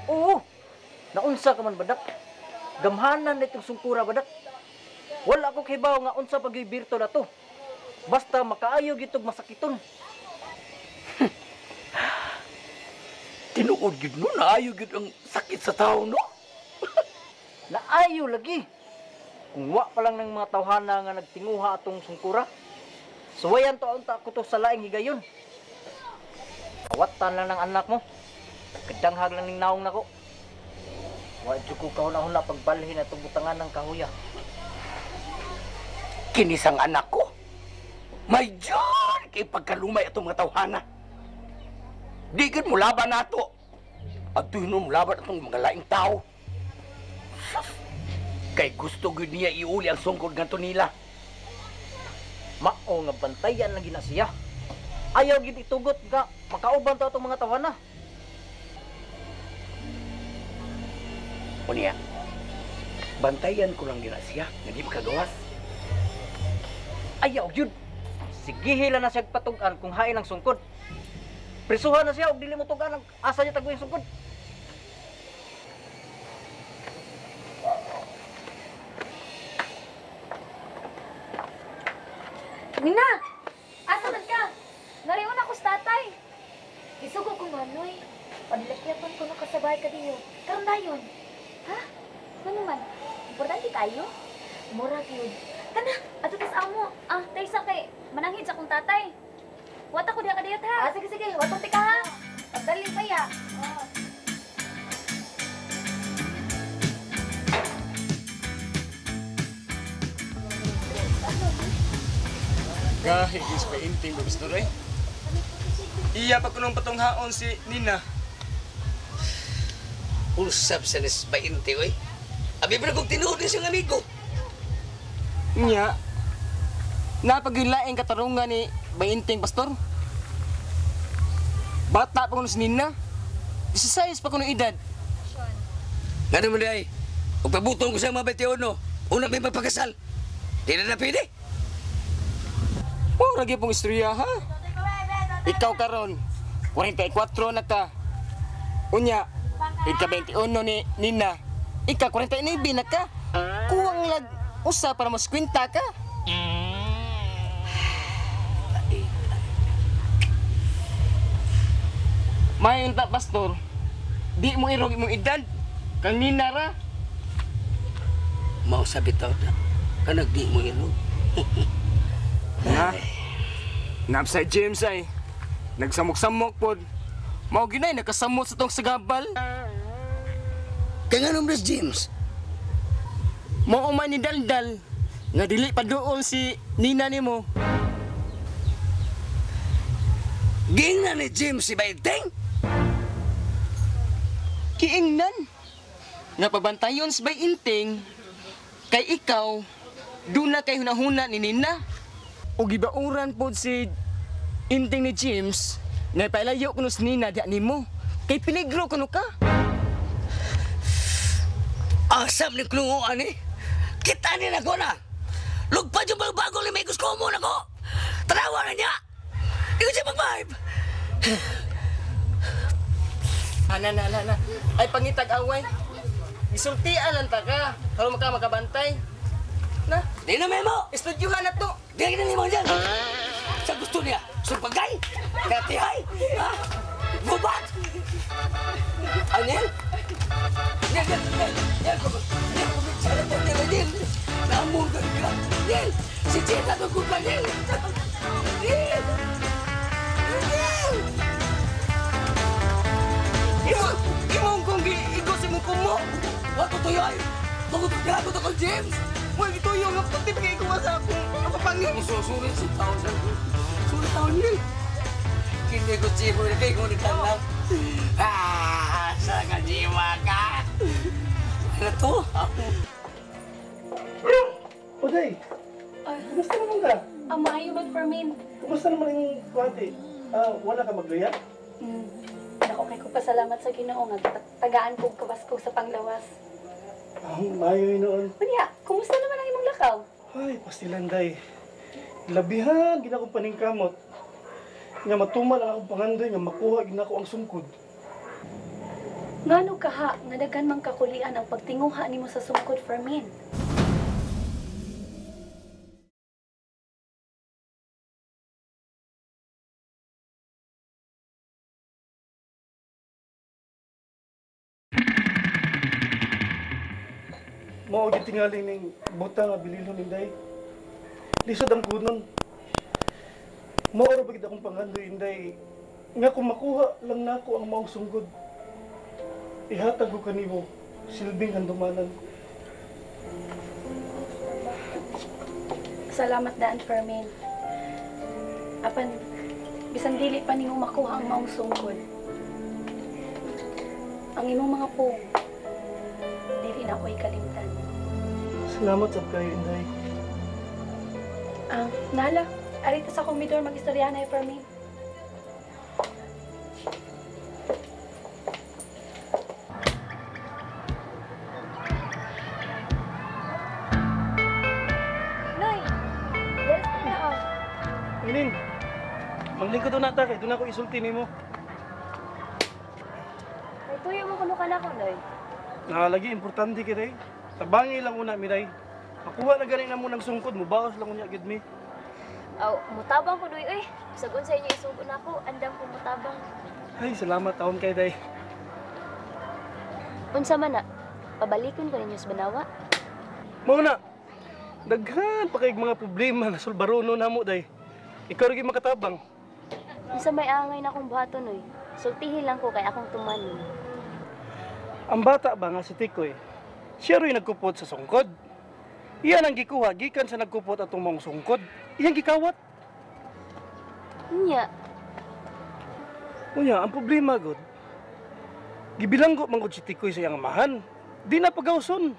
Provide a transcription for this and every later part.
Oo. Naunsa ka man badak. Gamhanan na itong sungkura badak. Wala ko kibaw nga unsa pagibirto na to. Basta makaayo gitog masakiton. Tinuod gid no, naayo gid ang sakit sa tao no. Naayo lagi. Kung wa pa lang ng mga tawhana nga nagtinguha atong sungkura, suwayan to unta ko to sa laing higayon. Kawatan lang ng anak mo. Kadanghag lang ning naong nako. Wa jud ko kahuna-huna pagbalhin atong butangan ng kahuya. Kinisang anak ko. May Diyon kay pagkalumay atong mga tawhana. Di gid mo laban nato. Adtoy no mo laban atong mga laing tao. Kay gusto gid niya iuli ang sungkod ngadto nila. Mao nga bantayan lang gina siya. Ayaw gid itugot nga makauban to atong mga tawhana. Unya, bantayan ko lang gina siya nga di makagawas. Ayaw gyud. Sigihi lang na siya patug-an kung hain ang sungkod. Prisuhan na siya og dili mo tug-an ang asa niya taguing sungkod. Nina! Asa man ka? Nariyon ako sa tatay. Isugo ko nga, Noy. Paglakyatan ko nung kasabay ka diyo. Karon dayon. Ha? Ano man? Importante kayo? Mura yun. Kana, ato tas amo. Ah, taysa kay mananghid sa akong tatay. Wata ko diha kadiyot ha. Ah, sige sige, watong tika ha. Pagdali pa ya. Oh. Gahi is painting ba gusto rin? Iya pa kunong patunghaon si Nina. Usab sa nis 20 oy. Abi pa kog tinuod ni siyang amigo. Nya. Napagilaing katarungan ni Bainting pastor. Bata pa kuno si Nina. 16 pa kuno edad. Ngano man day? Ug pabutong ko sa mga 21, una may magpakasal. Di na na pwede. Oh, ragi pong istorya ha. Ikaw karon 44 na ka. Unya, ika 21 ni Nina. Ika 49 na ka. Kuwang lag usa para mas kwenta ka. Mayon ta pastor. Di mo irog imong edad. Kang Nina ra. Mao sa bitaw na. Kanag di mo irog. Ha? Napsay James ay. Nagsamok-samok pod. Mao ginay nakasamot sa tong sagabal. Kay nganong Miss James? Mao man ni Daldal nga dili pa dool si Nina nimo. Gingnan ni James si Bainteng? Kiingnan. Nga pabantayon si Bainteng kay ikaw duna kay hunahuna ni Nina. O gibauran pod si Inting ni James nga pailayo kuno si Nina diha nimo. Kay peligro kuno ka. Asam ni klungoan ni. Kita ni nako na. Lugpad yung bagong limigos ko mo nako. Tanawa na niya. Di ko siya mag-vibe. Ana na na na. Ay pangitag away. Gisultian lang ta ka. Karon maka makabantay. Na, Di na memo. estudyuhan na to. Di na nimo dyan. Sa gusto niya, sulpagay, katihay, ha? Gubat! Anel? Nel, Nel, Nel, Nel, Nel, kumitsara to, Nel, Nel. Namungan ka. Nel, si Chita to ka, Nel. Nel! Nel! Imong kong giigos imong kumo. Wa ko tuyoy. Tungod gago to ko, James. Mo gituyo nga puti pa kay kuha sa akong kapangit. Susulit si tao sa sulit tao Nel. Kini ko chibo na kay ngunit lang. Ah, sa kajiwa ka. Ano to? Oday, kumusta naman ka? Ang maayo man for me. Kumusta naman yung kuwate? Wala ka magluya? Dako kay ko pasalamat sa Ginoo nga tagaan ko kabaskog sa panglawas. Maayo yun noon. Unya, kumusta naman ang imong lakaw? Ay, pastilan day. Labihan, gina akong paningkamot. Nga matumal ang akong pangandoy, nga makuha gina ko ang sungkod. Ngano kaha nga daghan mang kakulian ang pagtinguha nimo sa sungkod, Fermin? Mao gyud tingali ning butang nga bililhon Inday. Lisod ang kunon. Mao ra ba gid akong pangandoy, Inday, nga kung makuha lang nako ang maong sunggod, ihatag ko kanimo silbing handumanan. Salamat daan, Fermin. Apan bisan dili pa nimo makuha ang maong sungkod, ang imong mga pung dili na ako ikalimtan. Salamat sab kayo, Inday. Nala, arita sa komidor mag-istorya na, Fermin. Noy, yes na ako. Inin, maglingkod na ta kay doon ako isulti nimo. May tuyo mo kuno ka na ako, Noy. Lagi importante kay day. Tabangi lang una mi day. Makuha na gani na mo ng sungkod, mubawas lang unya gid mi. Aw, mutabang ko, Noy, uy. Bisag unsa inyo isugo na ako, andam ko mutabang. Ay, salamat taon kay day. Unsa man na? Pabalikon ko ninyo sa Banawa. Mao na. Daghan pa kay mga problema na sulbarono namo day. Ikaw ra gyud makatabang. Unsa may angay na akong buhaton, Noy? Sultihin lang ko kay akong tumanon. Ang bata ba nga si Tikoy, siya ro'y nagkupot sa sungkod. Iyan ang gikuha, gikan sa nagkupot atong mong sungkod. Iyang gikawat. Unya. Unya, ang problema, god. Gibilanggo man gud si Tikoy sa iyang amahan. Di na pagawson.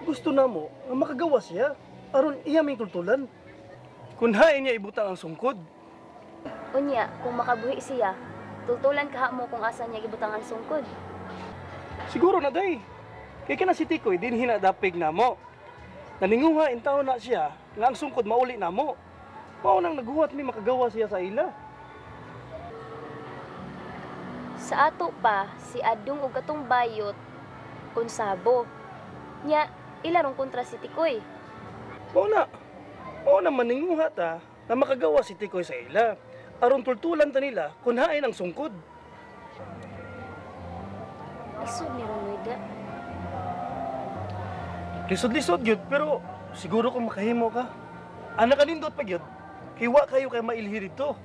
Gusto na mo nga makagawa siya aron iya may tultulan. Kun hain niya ibutang ang sungkod. Unya, kung makabuhi siya, tultulan kaha mo kung asa niya gibutang ang sungkod. Siguro na day. Kay kana si Tikoy din hinadapig namo. Naninguha in taon na siya nga ang sungkod mauli namo. Mao nang naghuwat mi makagawa siya sa ila. Sa ato pa si Adong og katong bayot konsabo. Nya ila rong kontra si Tikoy. Mao na maninguha ta na makagawa si Tikoy sa ila. Aron tultulan ta nila kun hain ang sungkod. Lisod ni Ronoida. Lisod-lisod yun, pero siguro kung makahimo ka. Anak ka nindot pa yun, kay wa kayo kay mailhi dito.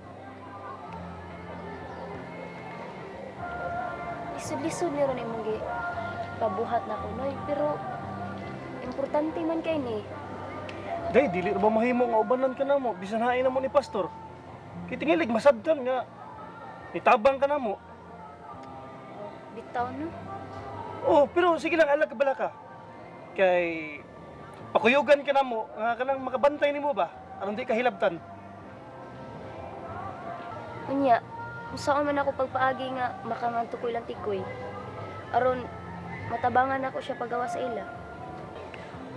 Lisod-lisod ni Ron imong gi pabuhat na ko, Noy, pero importante man kay ni. Day, dili ra ba mahimo nga ubanan ka namo bisan hain na mo ni pastor. Kay tingilig masabtan nga nitabang ka namo. Bitaw no. Oh, pero sige lang, alag ka bala ka. Kay pakuyugan ka namo, nga kanang makabantay nimo ba? Aron di ka hilabtan. Unya, unsaon man ako pagpaagi nga makangadto ko ilang Tikoy. Aron matabangan ako siya pagawa sa ila.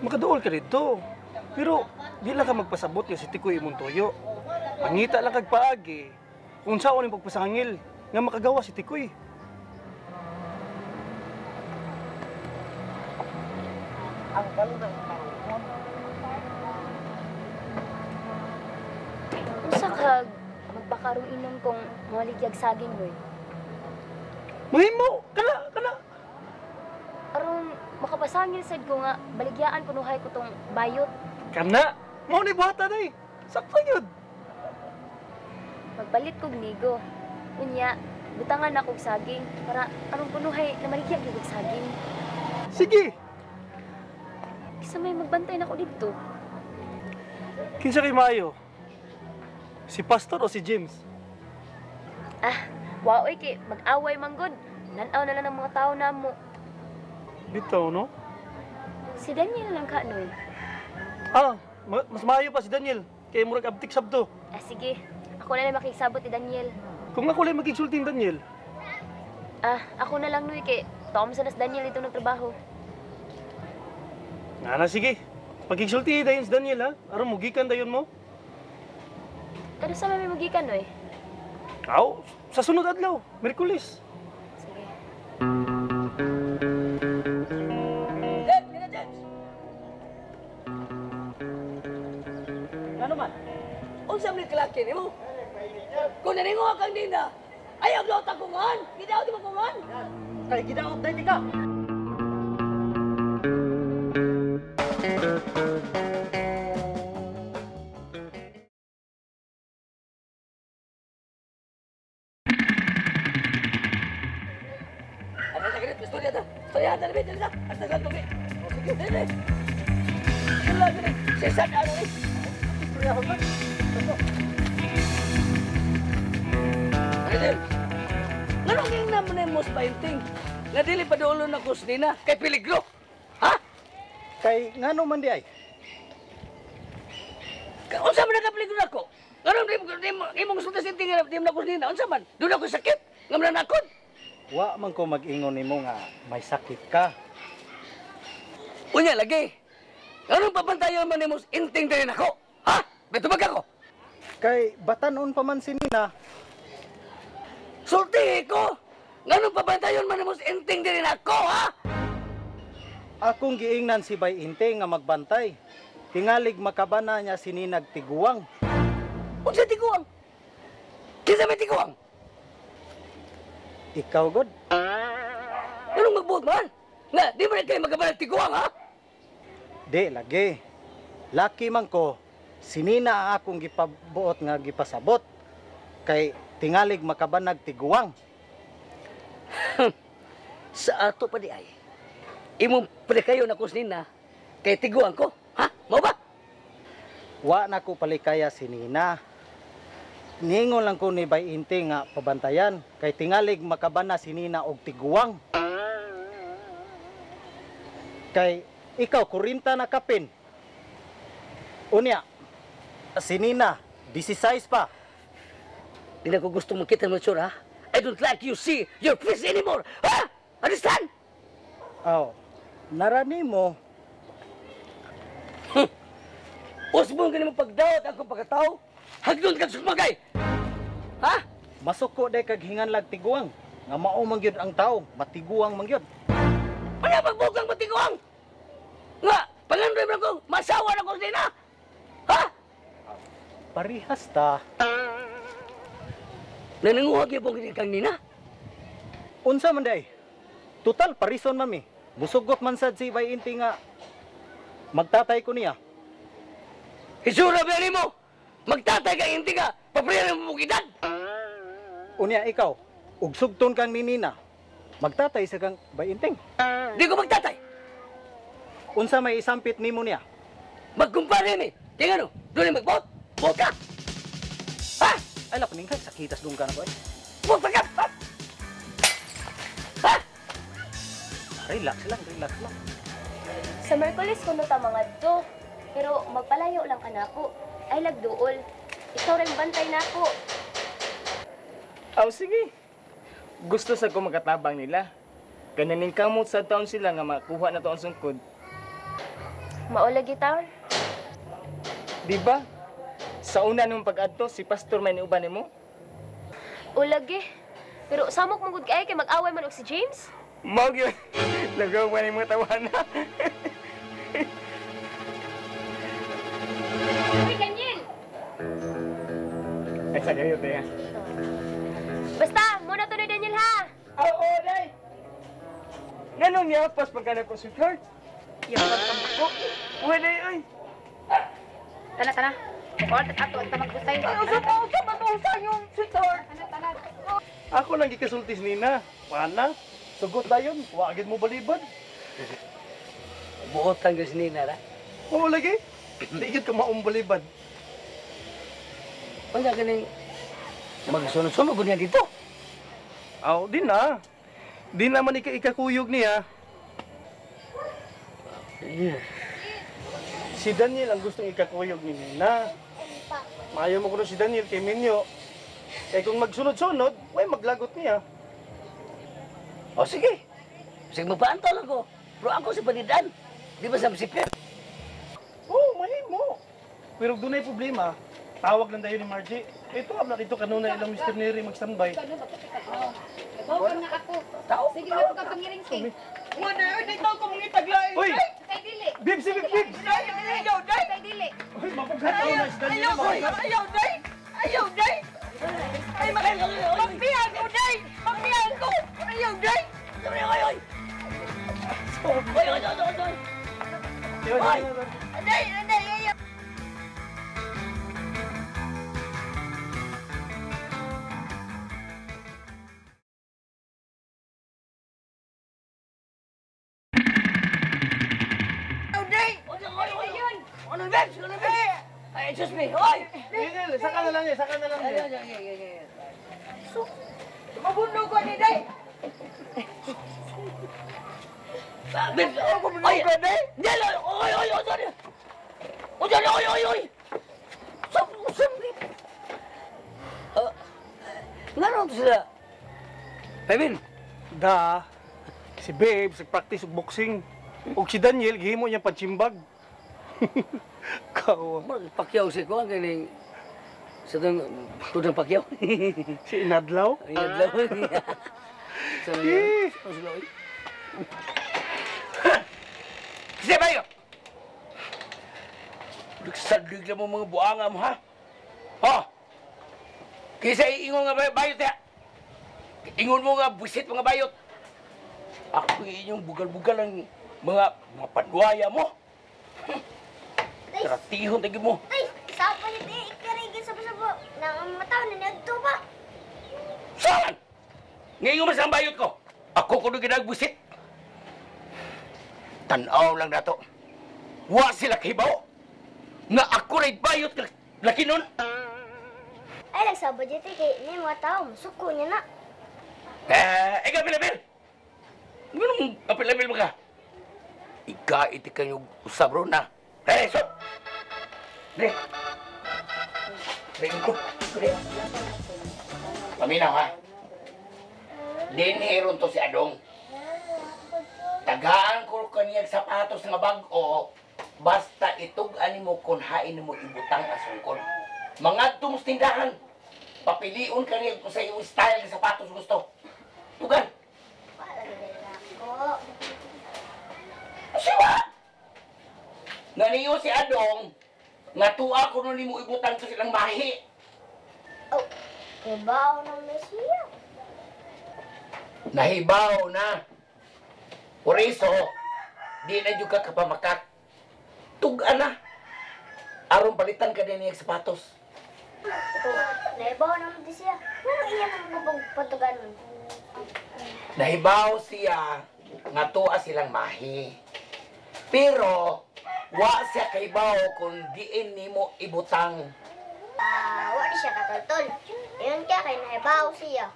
Makaduol ka dito. Pero di lang ka magpasabot nga si Tikoy imong tuyo. Mangita lang kag paagi kung unsaon imong pagpasangil nga makagawa si Tikoy. Unsa ka magpakarong inom kung maligyag saging, Noy? Mahimo kana kana. Aron makapasangil sad ko nga baligyaan kunuhay ko tong bayot. Kana mao ni buhata day. Sakto gyud. Magpalit kog nigo. Unya, butangan na kog saging para aron kunuhay na maligya gyud og saging. Sige. Kisa may magbantay na ko didto. Kinsa kay maayo? Si Pastor o si James? Ah, waoy kay mag-away man gud. Nan-aw na lang ng mga tao namo. Bitaw no? Si Daniel lang ka, Noy. Ah, mas maayo pa si Daniel. Kay murag abtik sabto. Ah, sige. Ako na lang makisabot ni Daniel. Kung ako lang magigsulti ni Daniel. Ah, ako na lang, Noy, kay Tom sa nas Daniel dito nagtrabaho. Nga na, sige. Pagigsulti dayon si Daniel, ha? Aron mugikan dayon mo. Kano sa may mugikan, Noy? Aw, sa sunod adlaw, Miyerkules. Sige. laki nimo. Kung naninguha kang Nina, ayaw daw takungan. Gidaot di mo kungan. Kay gidaot dahil ka. Ano sa ganit? Istorya ta. Istorya ta, dali, dali ta. At tagal tubig. Sige, dali. Wala ganit. Sesat ano eh. Istorya ko ba? Dali. Nganong ing naman na mo sa painting? Nga dili pa dulo na kus nina. Kay peligro. Ha? Kay ngano man di ay? Unsa man nakapeligro nako? Nganong di mo imong sulti sa inting nga di mo na kus nina? Unsa man? Doon ako sakit. Nga mananakod. Wa man ko mag-ingon nimo nga may sakit ka. Unya lagi. Anong papantayon man nimo inting diri nako? Ha? May tubag ako. Kay batanon pa man si Nina. Sulti ko. Nganong papantayon man nimo inting diri nako, ha? Akong giingnan si Bay Inting nga magbantay. Tingalig makabana niya si Ninag tiguang. Unsa tiguang? Kinsa may tiguang? Ikaw god. Anong magbuot man? Nga, di mo na kayo magkabana tiguang, ha? Di lagi. Laki man ko, si Nina ang akong gipabuot nga gipasabot. Kay tingalig makabanag tiguang. Sa ato pa di ay. Imong palikayo na kus nina, kay tiguang ko, ha? Mao ba? Wa na ko palikaya si Nina. Ningon lang ko ni Bay Inting nga pabantayan kay tingalig makabana si Nina og tiguang. Kay ikaw 40 na kapin. Unya si Nina 16 pa. Di na ko gusto makita mo tsura, ha? I don't like you see your face anymore, ha? Understand? Aw, narani mo. Usbong ka nimo pagdawat akong pagkatao. Hagdon kag sumagay. Ha? Masuko day kag hinganlag tiguang. Nga mao man gyud ang tao, matiguang man gyud. Wala pagbugang matiguang. Nga, pangandoy man ko, masawa na ko nina. Ha? Parihas ta. Nananguha gyud po kang nina. Unsa man day? Total parison man mi. Musugot man sad si Bay Inti nga magtatay ko niya. Isura ba nimo? Magtatay ka inti ka, papriya mo bukidad. Unya ikaw, ug sugton kang ni Nina. Magtatay sa kang Bay Inting. Di ko magtatay. Unsa may isampit nimo niya? Magkumpare mi. Kaya ano, doon magbot. Bot ka. Ha? Ay la paningkay sakitas dong ka na ko ay. Bot ka. Ha? Ha? Relax lang, relax lang. Sa Merkulis kuno ta mga do. Pero magpalayo lang ka nako. Ay lagduol. Ikaw rin bantay nako. Aw, sige. Gusto sa ko makatabang nila. Kananing kamot sa taon sila nga makuha na to ang sungkod. Maulagi taon. Di ba? Sa una nung pag-adto, si Pastor may niuban nimo? Ulagi. Pero samok mong gud kay mag-away man og si James. Mao gyud. Lagaw pa ni mga tawana. Uy, Daniel! Ay, sa kayo, Tia. Basta, muna to ni Daniel ha! Oo, day! Ganun niya, pas pagka ko, sweetheart. Yapan kang bako. Wala, ay. Tana, tana. Bukol, ato ang tamag-usay. Usa pa, usa pa, usa yung sweetheart. Tana, tana. Ako lang gikasultis nina. Wala. Sugot dayon, wagid mo balibad. Buot kang gas nina, ra. Oo lagi. Di gyud ka maong balibad. Wala ganing magsunod-sunod ko niya dito. Aw, di na. Di naman ikakuyog niya. Si Daniel ang gustong ikakuyog ni Nina. Maayo mo kuno si Daniel kay Minyo. Kay kung magsunod-sunod, way maglagot niya. O sige. Sige, magpaanto lang ko. Pero ako sa panidan. Di ba sa sipir? Oo, mahimo. Pero dunay problema, tawag lang dayon ni Margie. Ito abla dito kanuna ilang Mr. Neri magstambay. Bawal na ako. Sige na ka pangiring king. Uy! Kay dili. Bibs, bibs, bibs! Kay dili. Uy, mapughat na si Daniel. Ayaw, day. Ayaw, day! Ay, magpihan ko, day! Magpihan ko! Ayaw, day! Ay, ay, ay! Ay, ay, ay, ay! Ay! Day, day, ayaw! Ano, Babs? Ano, Babs? Ay, excuse me. Hoy! Saka na lang niya, saka na lang niya. Mabundo ko ni Day! Babs, mabundo ko, Day! Day! Oy, oy, oy, sorry! Oy, oy, oy, oy! Sum, sum! Nga sila? Pebin? Da, si Babes, nag-practice og boxing. Og si Daniel, gihimo niya panchimbag. Kawa. Pacquiao si Kuan kining sa tong tudang Pacquiao. Si Inadlaw? Inadlaw. Eh. Kasi bayo! Nagsalig lang mo mga buanga mo, ha? Oh! Kaysa iingon nga bayot, ha? Ingon mo nga busit mga bayot. Ako inyong bugal-bugal ang mga panduaya mo. Tratihon tagi mo. Ay, sapa ni te ikarigin sa sabo nang mataw na nagto ba? Saan? Ngayon mas ang bayot ko. Ako kuno ginagbusit. Tanaw lang nato. Wa sila kahibaw. Nga ako ray bayot laki nun. Ay, nagsabo dito kay ni mga tao, masuko niya na. Eh, ikaw apil-apil. Ganun apil-apil mo ka. Ika iti kang usab ron na. Eh, so! Dre! Dre, ko. Dre. Paminaw, ha? Dinheron to si Adong. Tagaan ko kaniyang sapatos nga bag-o, basta itug-an mo kung hain mo ibutang asungkol. Mangadto mo sa tindahan. Papiliun kaniya kung sa iyong style ng sapatos gusto. Tugan. Ako. Siwa! Nganiyo si Adong, nga tuwa ko nun mo ibutang to silang mahi. Oh, hibaw na na siya. Nahibaw na. Oriso, di na juga ka kapamakak. Tugan na. Aron palitan ka din niyang sapatos. Oh, nahibaw naman di siya. Ano iya naman pagpatugan nun? Nahibaw siya nga tuwa silang mahi. Pero, wa siya kahibaw kung diin nimo ibutang. Ah, wa di siya katultol. Yun kaya kay nahibaw siya.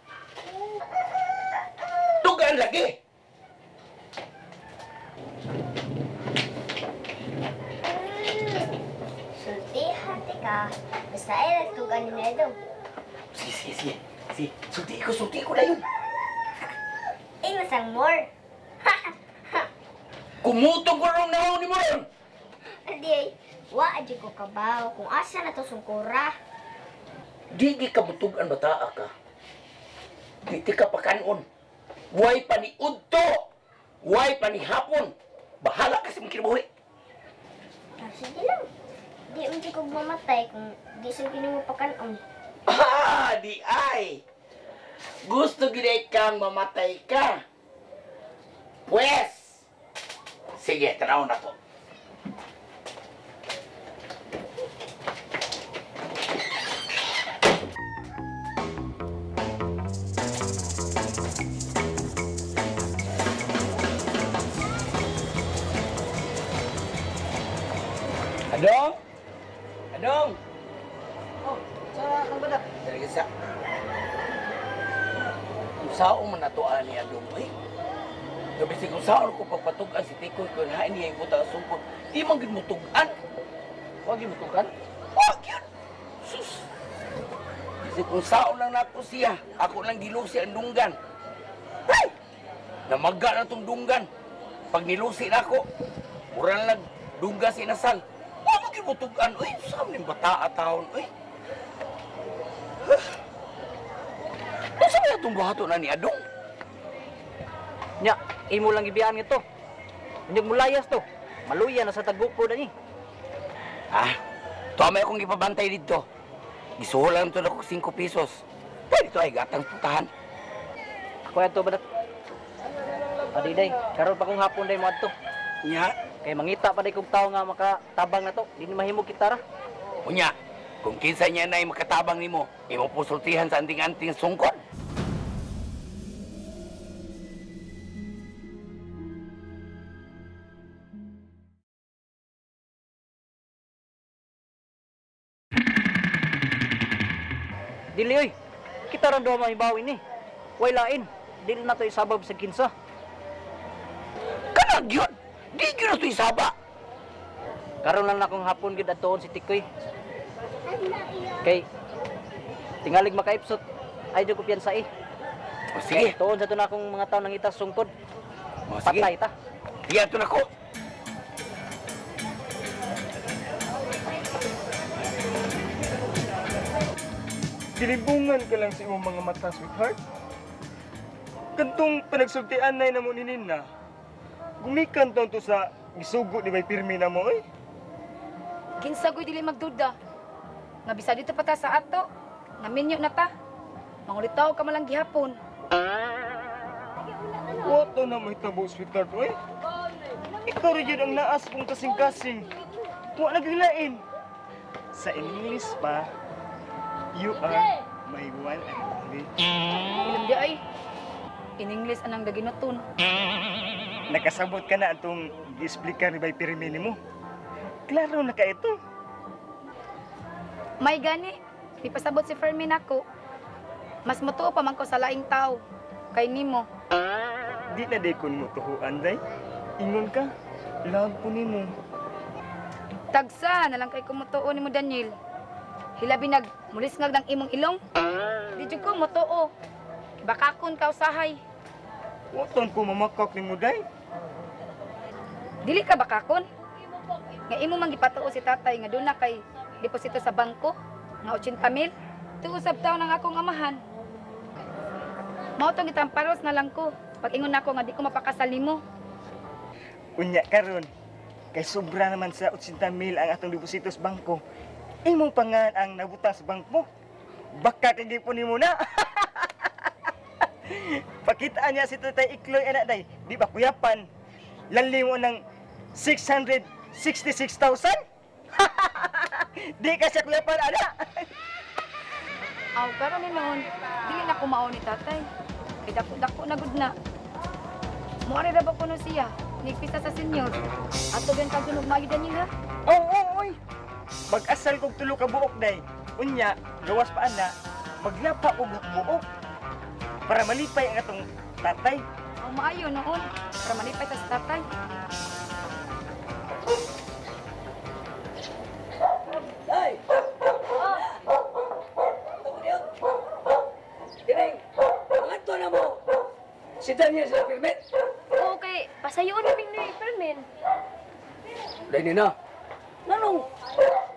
Tugan lagi! Sultihan ka. Basta ay nagtugan ni Nedong. Sige, sige, sige. Sige, sulti ko na yun. Ay, masang more. Kumutong ko rin naon ni mo ron. Hindi ay, wa adyo ko kabaw kung asa na to sungkura. Di di ka mutugan bataa ka. Di ti ka pakanon. Way pa ni udto. Way pa ni hapon. Bahala ka sa mong kinabuhi. Ah, sige lang. Di mo ko mamatay kung di sa mo pakanon. Ah, di ay. Gusto ginay kang mamatay ka. Pwes, sige, tanaw na to. Adong? Adong? Oh, sa kang badak? Talaga sa... Kung saan man nato ani Adong, eh. Gabi kung saan ko pagpatugan si Tikoy kung hain niya ibutang ang sungkod, di man gid mo tugan. Wag mo tugan? Wag yun! Sus! Kasi kung saan lang nako siya, ako lang gilusi ang dunggan. Hey! Namaga na tong dunggan. Pag nilusi na ako, mura na dungga si inasal. Wag mo gid mo tugan, uy! Saan ning bata taon, uy? Unsa man itong buhaton na ni Adong? Nya, imo lang ibiyaan nga to. Unyag mulayas to. Maluya na sa tagupo na ni. Ah, tuwa may akong ipabantay dito. Gisuhulan to na ko 5 pesos. Pwede to ay gatang putahan. Ako adto badak. Adi day, karon pa kong hapon day mo adto. Nya, kay mangita pa day kog tawo nga makatabang na to. Di ni mahimo kita ra. Unya, kung kinsa niya nay makatabang nimo, imo pusultihan sa anting-anting sungkod. Dili oy. Kita ra duha mahibaw ini. Way lain. Dili na to isabab sa kinsa. Kanag yun. Di gyud na to isaba. Karon lang na akong hapon gid adtoon si Tikoy. Kay tingalig makaipsot ay di ko piyansa eh. O, sige. Kay tuon sa to na akong mga tawo nangita sungkod. O, sige. Patay ta. Sige, ato na ko. Gilibungan ka lang sa imong mga mata, sweetheart. Kantong panagsultian na mo ni Nina, gumikan taon to sa gisugo ni may pirmi na mo, eh. Kinsa go'y dili magduda. Nga bisa dito pa ta sa ato, naminyo na ta. Mangulitaw ka malang gihapon. Wato na may tabo, sweetheart, eh. Ikaw rin yun ang naas kong kasing-kasing. Wa naglain. Sa English pa, you are my one and only. Ilam di ay. In English anang daginuton. Nakasabot ka na atong gi-explicar ni Bay Pirmi nimo. Klaro na ka ito. May gani, ipasabot si Fermin ako. Mas mutuo pa man ko sa laing tao kay nimo. Di na day kun mo tuhuan, day. Ingon ka, love ko nimo. Tagsa na lang kay kumutuo nimo, Daniel. Hilabi nag mulisngag ng imong ilong. Di jud ko mutuo. Bakakon ka usahay. Waton ko mamakak nimo, day. Dili ka bakakon. Nga imo man gipatuo si tatay nga duna kay deposito sa bangko nga 80,000. Tuusab taw ng akong amahan. Mao tong gitamparos na lang ko. Pag ingon nako nga di ko mapakasal nimo. Unya karon kay sobra naman sa 80,000 ang atong deposito sa bangko. Imong pangan ang nabutang sa bangko. Baka kay gipon nimo na. Pakitaan niya si Tatay Ikloy anak day, di ba kuyapan? Lali mo ng 666,000? Di ka siya kuyapan ana. Aw karon ni noon, dili na ko mao ni tatay. Kay dako-dako na gud na. Muari ra ba kuno siya? Nigpisa sa senyor. Ato gan kag sunog maayo Daniel ha. Oo, oo, oy. Mag-asal kog tulo ka buok day. Unya, gawas pa ana, maglapa og buok para malipay ang atong tatay. Aw maayo noon para malipay ta sa tatay. Ay! Kining, pangadto na mo. Si Daniel sa Fermin. Oo, kay pasayon na ni Fermin. Dahil na. Nanong,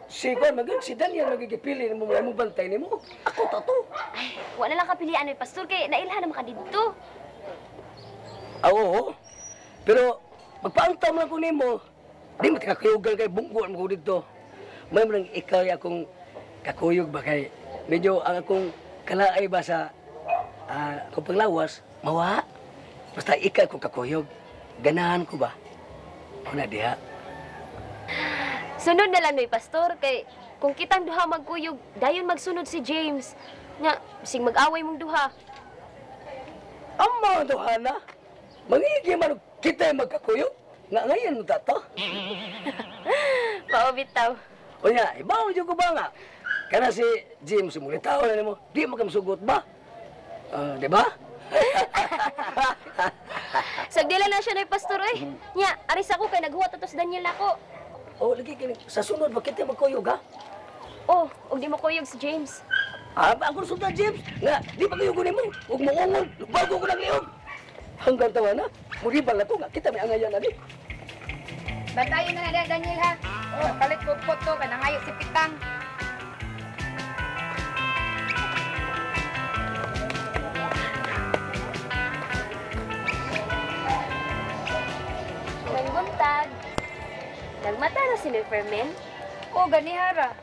si Juan, maging si Daniel magigipili mo mo bantay nimo. Ako ta to. Ay, wala lang kapilian ni Pastor kay nailhan na maka didto. Ah, oo. Pero magpaantaw man ko nimo. Di mo kakuyugan kay bungguan mo didto. May man ikaw akong kakuyog ba kay medyo ang akong kalaay ba sa akong panglawas, mawa. Basta ikaw akong kakuyog. Ganahan ko ba? Una diha. Sunod na lang ni Pastor kay kung kitang duha magkuyog, dayon magsunod si James. Nya, bisig mag-away mong duha. Amma duha na. Mangigi man kita magkakuyog. Nga ngayon mo tato. Mao bitaw. Unya, ibaw jud ko ba nga? Kana si James mulitaw na nimo, di man ka masugot ba? Di ba? Sagdila na siya ni Pastor eh. Nya, aris ako kay naghuwat ato si Daniel nako. Oh, lagi kini sa sunod ba kita magkuyog ha? Oh, ug di mo kuyog si James. Ah, ako sultan James. Nga, di pa kuyog nimo. Ug moungol, bago ko nang liog. Hanggang tawa na, muribal na to nga kita may angayan ani. Bantayon na na Daniel ha. Palit ko po to kay nangayo si Pitang. Nangbuntag. Nagmata na si Fermin. Oo, ganihara.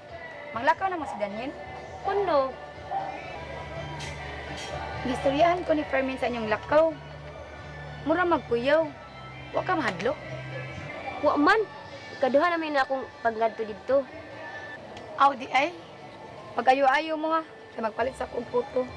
Manglakaw na mo si Daniel. Kuno. Gistoryahan ko ni Fermin sa inyong lakaw. Mura magkuyaw. Wa ka mahadlok. Wa man. Kaduha namin na akong pagngadto didto. Aw di ay. Pag-ayo-ayo mo ha. Kay magpalit sa akong puto.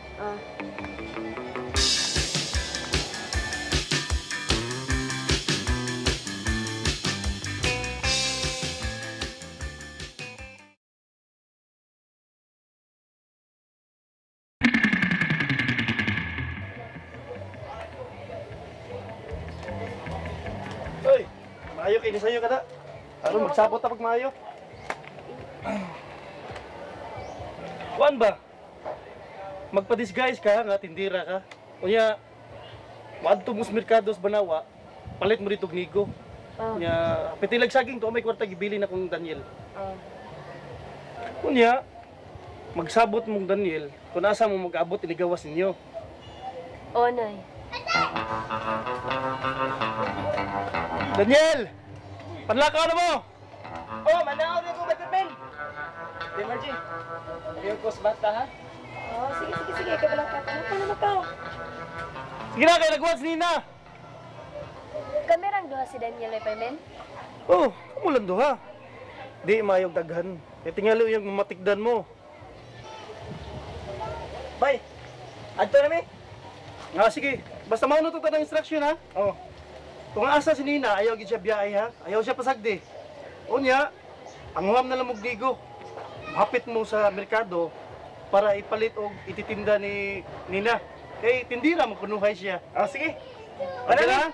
Oy, maayo kay nisayo kada. Aron magsabot ta pag maayo. Kuan ba? Magpa-disguise ka nga tindira ka. Unya moadto mo sa merkado sa Banawa, palit mo dito og nigo. Unya pitilag saging to may kwarta gibili na kong Daniel. Unya magsabot mong Daniel kung asa mo mag-abot inigawas ninyo. Oh, Noy. Daniel! Panlakaw na mo! Oh, manaw na ko ba, Fermin? Di, Margie. Ayaw ko sa bata, ha? Oh, sige, sige, sige. Kay balang ka. Ano na ka? Sige na, kay nagwats nina! Kami rang duha si Daniel ay Fermin. Oh, kumulan duha. Di mayong daghan. Kay tingali yung matikdan mo. Bay, adto na mi. Ah, sige. Basta mauna to tanang instruction, ha? Oh. Kung asa si Nina, ayaw gid siya biyahe, ha? Ayaw siya pasagdi. Unya, ang huwam na lang og nigo. Hapit mo sa merkado para ipalit og ititinda ni Nina. Kay tindira mo kunuhay siya. Oh, sige. Okay na?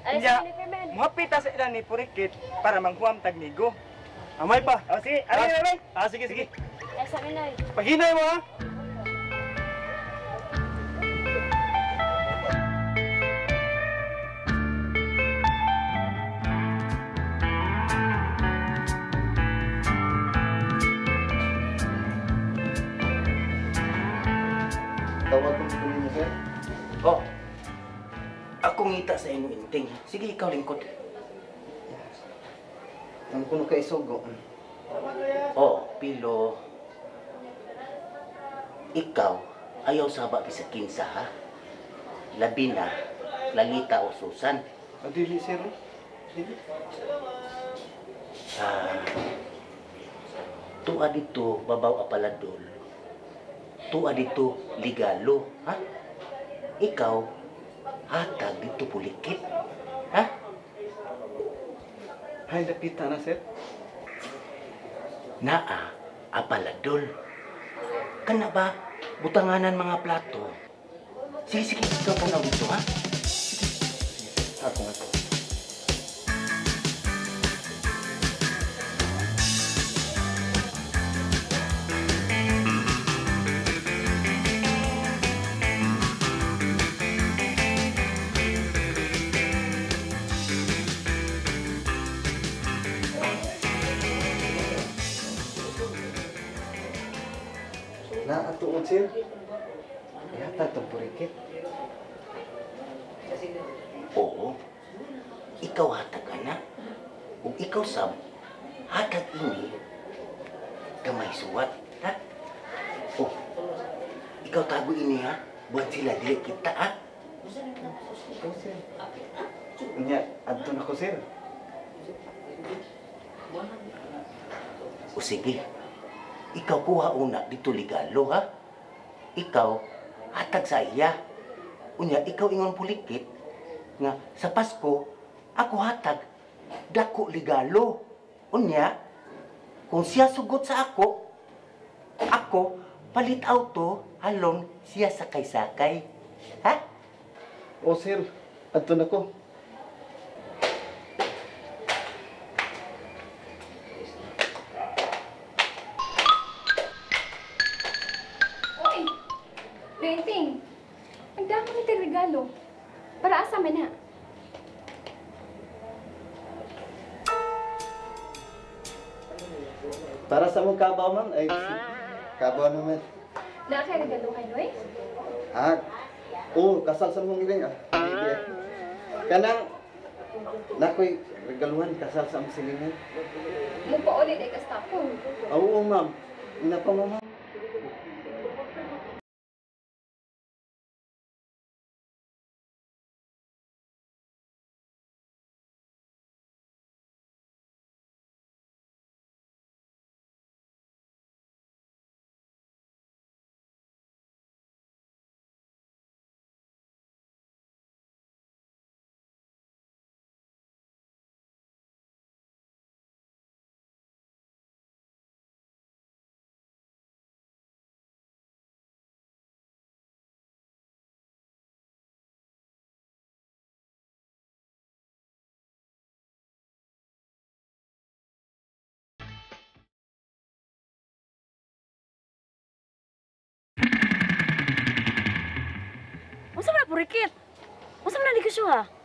Ay, Unya, si Fermin. muhapit ta sa ilan ni Purikit para manghuam tagnigo. Amay pa. Oh, sige. Ari na mi. Ah, sige, sige. Ay, sa amin, Noy. Paghinay mo, ha? Tawag ko ninyo, sir. Oh, ako ngita sa imong inting. Sige, ikaw lingkod. Ang kuno kay isugo. Oh, Pilo. Ikaw, ayaw saba sa kinsa, ha? Labi na, Lalita o Susan. Adili, sir. Dili. Ah, tuwa dito, babaw apaladol. Tuwa dito, ligalo, ha? Ikaw, hatag dito pulikit, ha? Hay, nakita na, sir. Naa, apaladol. Kana ba, butanganan mga plato? Sige, sige, ikaw tanaw dito, ha? Sige, ako nga to. Naatuod, sir. Yata itong purikit. Oo. Ikaw hatag, anak. Ug ikaw, Sam, hatag ini gamay suwat, ha? Oh, ikaw tago ini, ha? Buwan sila, dili kita, ha? Oo, sir. Unya, adto na ko, sir. O sige, ikaw kuha una dito ligalo, ha? Ikaw, hatag sa iya. Unya, ikaw ingon pulikit nga sa Pasko, ako hatag, dako ligalo. Unya, kung siya sugot sa ako, ako palit auto, halon siya sakay-sakay. Ha? O, sir, adto na ko. Oy! Renting! Ang dami nito regalo. Para asa man na? Para sa mong kabaw man, ay kabaw naman. Na kay regalo kay Noy? Ah, oo, kasal sa mong iling ah. Hindi, ah. Kanang, nakoy regaluhan kasal sa mong silingan. Mo pa ulit ay kastapon. Oo, ma'am. Ina pa mo, ma'am. Purikit. Unsa man ang negosyo ha?